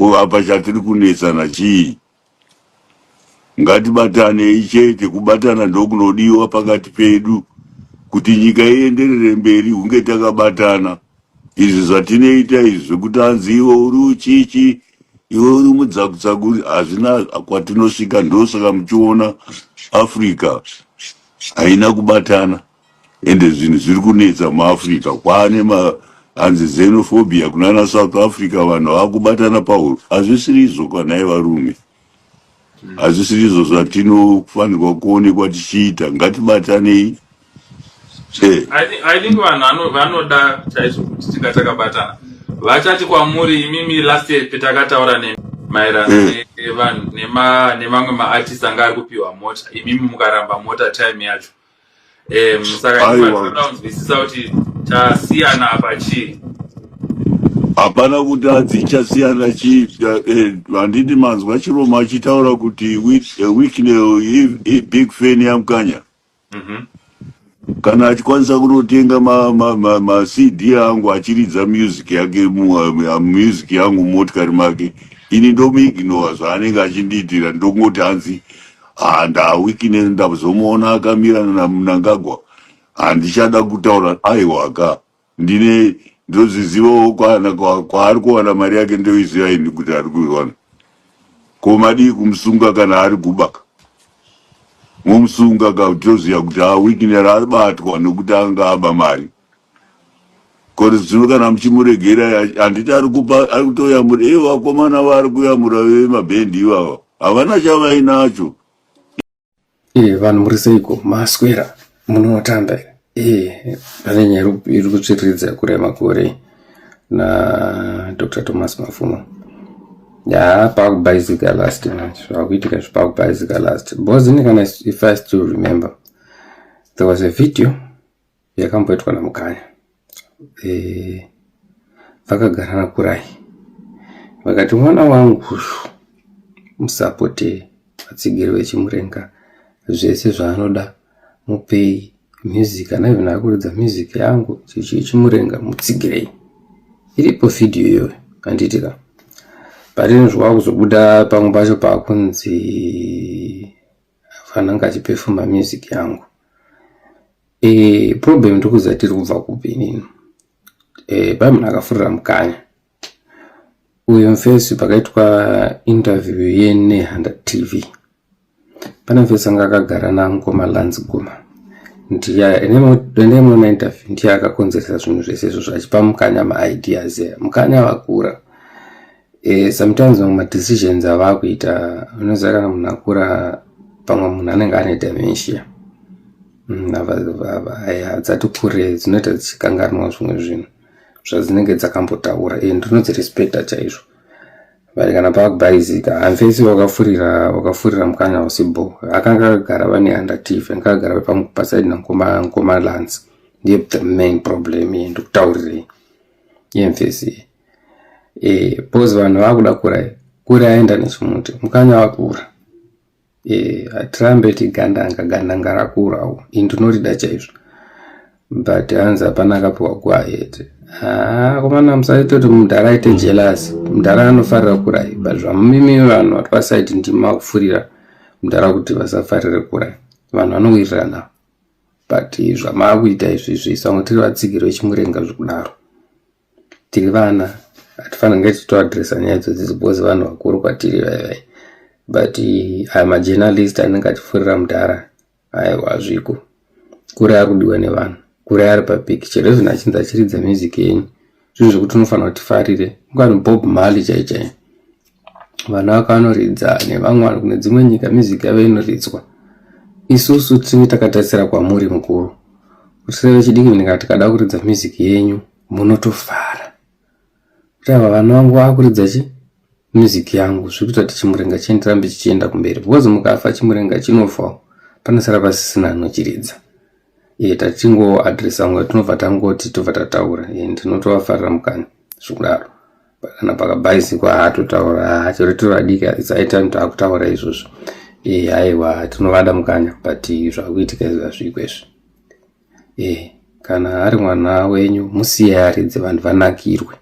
Ko apa chatiri kunetsana chii? Ngatibatanei chete, kubatana ndokunodiwa pakati pedu kuti nyika ienderere mberi hunge takabatana. Izvi zvatinoita izvi zvekuti hanzi iwe uri uchichi, iwe uri mudzakutsaku, hazvina kwatinosvika. Ndosaka muchiona Africa haina kubatana. Ende zvinhu zviri kunetsa muAfrica, kwaane hanzi xenophobia kunana South Africa, vanhu vakubatana pahuro. Hazvisiri izvo kwanhai varume, hazvisiri izvo zvatinofanirwa kuonekwa tichiita. Ngatibatanei. I think vanhu vanoda chaizvo kuti tinga takabatana. Vachati kwamuri imimi, last year petakataura nemi maererano nevanhu nemamwe maartist anga ari kupiwa mota, imimi mukaramba mota time yacho. Saka Aiwa. tinoda kunzwisisa kuti chasiyana apa chii? Hapana kuti hanzi ichasiyana chii. Handiti manzwa Chiroma achitaura kuti Wicknell big fan yaMukanya? Kana achikwanisa kunotenga maCD angu achiridza music yake, music yangu mumotikari make, ini ndomuignora zvaanenge achindiitira, ndongoti hanzi ndaWicknell, ndazomuona akamira naMnangagwa, handichada kutaura. Aiwaka, ndine ndozvizivawo kwaari kuwana mari yake, ndoiziva ini kuti ari kuiwana. Ko madii kumusunga kana ari kubaka? Momusunga ka, toziva kuti aWicknell abatwa nekuti anga aba mari. Kore zvino kana muchimuregera, handiti ari kupa, ari kutoyamura ivo vakomana vari kuyamura vemabhendi ivava, havana chavainacho. Vanhu muri seiko? Maswera, munotamba here? Pane nyaya iri kutsviriridza kure makore naDr Thomas Mafumo. Ya, pakubhaizika last manje, zvakuitika zvipakubhaizika last, because ini kana, if I still remember, there was a video yakamboitwa naMukanya. Vakagara naKurai, vakati, "Mwana wangu, musapote vatsigiri veChimurenga, zvese zvaanoda mupei, music kana even akuridza music yangu Chimurenga, mutsigirei." Iripo vhidhiyo iyoyo, handiti ka? But inozwa kuzobuda pamwe pacho pakunzi fananga achipefuma music yangu. Problem ndikuziva tiri kubva kupi inini. Pai munhu akafurira Mukanya uyo mufesi, pakaitwa interview yeNehanda TV, pane mufesi anga akagara naMukoma Lance Guma, ndiye muona interview, ndiye akakonzeresa zvinhu zvese izvozvo achipa Mukanya maideas. Mukanya vakura. Sometimes mamwe madecisions avakuita, unoziva kana munhu akura, pamwe munhu anenge ane dementia. Dzati kure dzinoita dzichikanganwa zvimwe zvinhu zvadzinenge dzakambotaura. Ndinodzirespecta chaizvo, but kana pakubhaizika, hamfesi wakafurira Mukanya usibo. Akanga akagara vaNehanda TV, anga akagara pasaidi naMukoma Lance, ndiye the main problem iye. Ndikutaurirei, iye mfesi, because vanhu vakuda kurai kuri aenda nechimuti. Mukanya wakura. Hatirambe tigandanga, gandanga rakurawo, ini ndinorida chaizvo, but hanzi hapana akapiwa go ahead. Haa, komana, musaite kuti mudhara aite jealous. Mudhara anofarira Kurai, but zvamumimi vanhu vari pasaidi ndima kufurira mudhara kuti vasafarire Kurai. Vanhu vanowirirana, but zvamaakuita izvizvi, samwe tiri vatsigiri veChimurenga zvekudaro, tiri vana, hatifanira kunge tichitoadresa nyaya idzodzidzi because vanhu vakuru kwatiri vaivai. But aya majournalist anenge achifurira mudhara, aiwa, hazviko. Kure ari kudiwa nevanhu, kure ari papeak. Chero even achinzi achiridza music yenyu, zvinhu zvekuti unofanira kuti tifarire. Ungani Bob Marley chai chai, vanhu vakanoridza nevamwe vanhu kune dzimwe nyika, music yavo inoridzwa. Isusu tinenge takatarisira kwamuri mukuru, kuti sevechidiki kana tikada kuridza music yenyu, munotofara kuti ava vana vangu vakuridza chi music yangu, zviri kuita kuti Chimurenga chienderambe chichienda kumberi, because mukafa, Chimurenga chinofawo, panosara pasisina anochiridza. Tachingoadresa mwe, tinobva tangoti tobva tataura. Ndinotovafarira Mukanya zvekudaro. Kana pakabhaizikwa, haatotaura, ha, chero tiri vadiki, it's high time taakutaura izvozvo. Aiwa, tinovada Mukanya, but zvakuitika izvi hazviko izvi. Kana ari mwana wenyu, musiye aridze, vanhu vanakirwe.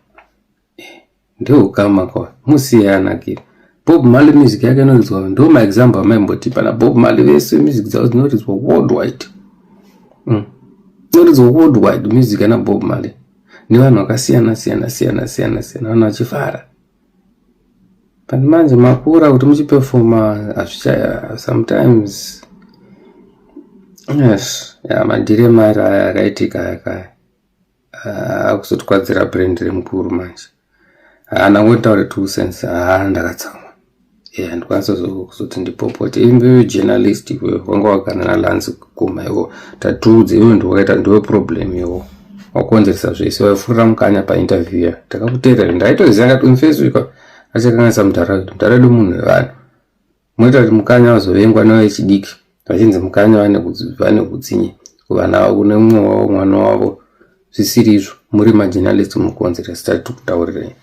Ndeukama kwa musiye anakira. Bob Marley music yake inoridzwa, ndo maexample amaimbotipa na Bob Marley vese, music dzavo dzinoridzwa worldwide. Inoridzwa worldwide music yana Bob Marley nevanhu vakasiyana siyana siyana siyana siyana, vanhu vachifara. But manje makura kuti muchiperforma hazvichaya sometimes. Yes, ya madhiri emari aya akaitika aya kaya akuzotikwadzira brand remukuru manje. Haana ngotaure 2 cents. Haa, ndakatsamwa. Yeah, ndikwanisa kuzoti ndipopote imbe journalist iwewe wanga wagara naLance Guma iwo tatiudze iwe ndiwakaita, ndiwe problem iwo wakonzeresa zvese, waifurira Mukanya painterview ya takakuteerera. Ndaitoziva ngati umufacebook achakanganisa mudhara wedu. Mudhara wedu munhu wevanhu. Munoita kuti Mukanya vazovengwa nevechidiki, vachinzi Mukanya vane utsinye kuvana vavo, kune mumwe wavo, mwana wavo, zvisiri izvo. Muri majournalist mukonzeresa, tati tikutaurirei.